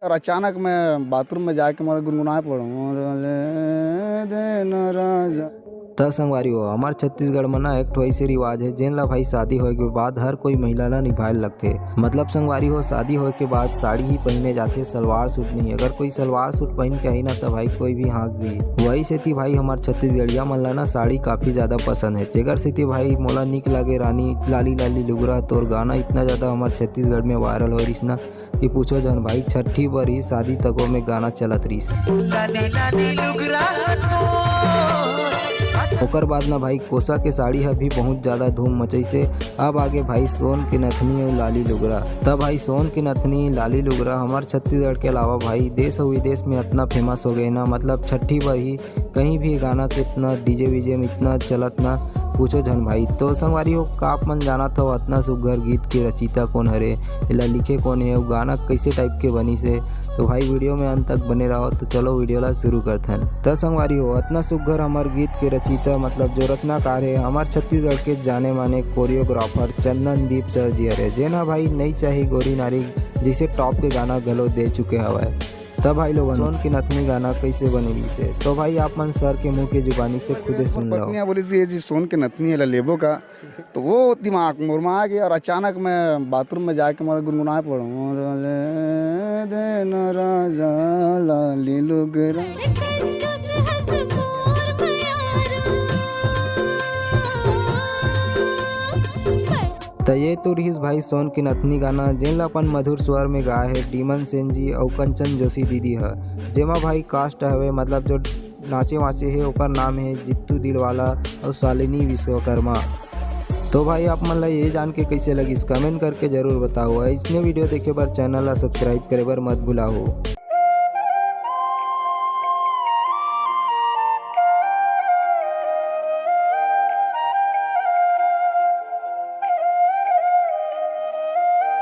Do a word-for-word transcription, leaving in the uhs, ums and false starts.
और अचानक मैं बाथरूम में जाके मोर गुनगुनाए पड़ूं, "ले देना राजा।" त संगवारी हो, हमार छत्तीसगढ़ में ना एक ठो ऐसे रिवाज है, जेन ला भाई शादी होए के बाद हर कोई महिला ला निभाए लगथे। मतलब संगवारी हो, शादी होए के बाद साड़ी ही पहने जाथे, सलवार सूट नहीं। अगर कोई सलवार सूट पहन के आई ना, त भाई कोई भी हाँस दी। वही सेती भाई हमार छत्तीसगढ़िया मन ला ना साड़ी काफी ज्यादा पसंद है, जेकर सेती भाई मोला निक लागे रानी लाली लाली लुगरा तोर गाना इतना ज्यादा हमार छत्तीसगढ़ में वायरल हो रहिस ना, कि पूछो झन भाई। छठी बर ही शादी तको में गाना चलत रहिस। ओकर बाद ना भाई कोसा के साड़ी ह भी बहुत ज्यादा धूम मचैसे। अब आगे भाई सोन के नथनी अउ लाली लुगरा। तब भाई सोन के नथनी लाली लुगरा हमार छत्तीसगढ़ के अलावा भाई देश अउ विदेश में इतना फेमस हो गए ना, मतलब छठी बर ही कहीं भी गाना के इतना डीजे वीजे में इतना चलत ना, पूछो झन भाई। तो संगवारी हो, का आप मन जानत हो अतना सुग्घर गीत के रचिता कौन हरे, एला लिखे कौन है, अउ गाना कैसे टाइप के बनिस है? तो भाई वीडियो में अंत तक बने रहो। तो चलो वीडियो ला शुरू करथन। त संगवारी हो, अतना सुग्घर हमर गीत के रचिता मतलब जो रचनाकार है हमार छत्तीसगढ़ के जाने माने कोरियोग्राफर चंदन दीप सर जी हरे, जेन ह भाई नई चाही गोरी नारी जैसे टॉप के गाना घलो दे चुके हवय। तब भाई लोगन सोन के नथनी गाना कैसे बने रहिसे, तो भाई आप मन सर के मुंह के जुबानी से खुदे सुन लो। पत्नियां बोलिस, "ये जी सोन के नथनी है, ला लेबो का?" तो वो दिमाग मोर में आ गया और अचानक मैं बाथरूम में जाके मोर गुनगुनाए पड़ूं, "ले देना राजा लाली लुगरा।" त ये तो रिहिस भाई सोन के नथनी गाना, जेन ला अपन मधुर स्वर में गाए हे डीमन सेन जी अउ कंचन जोशी दीदी ह, जेमा भाई कास्ट हवे, मतलब जो नाचे वाचे हे ओकर नाम हे जित्तू दिलवाला अउ शालिनी विश्वकर्मा। तो भाई आप मन ला ये जान के कैसे लगिस, कमेंट करके जरूर बताओ। इसने वीडियो देखे बर चैनल ला सब्सक्राइब करे बर मत भुलाओ।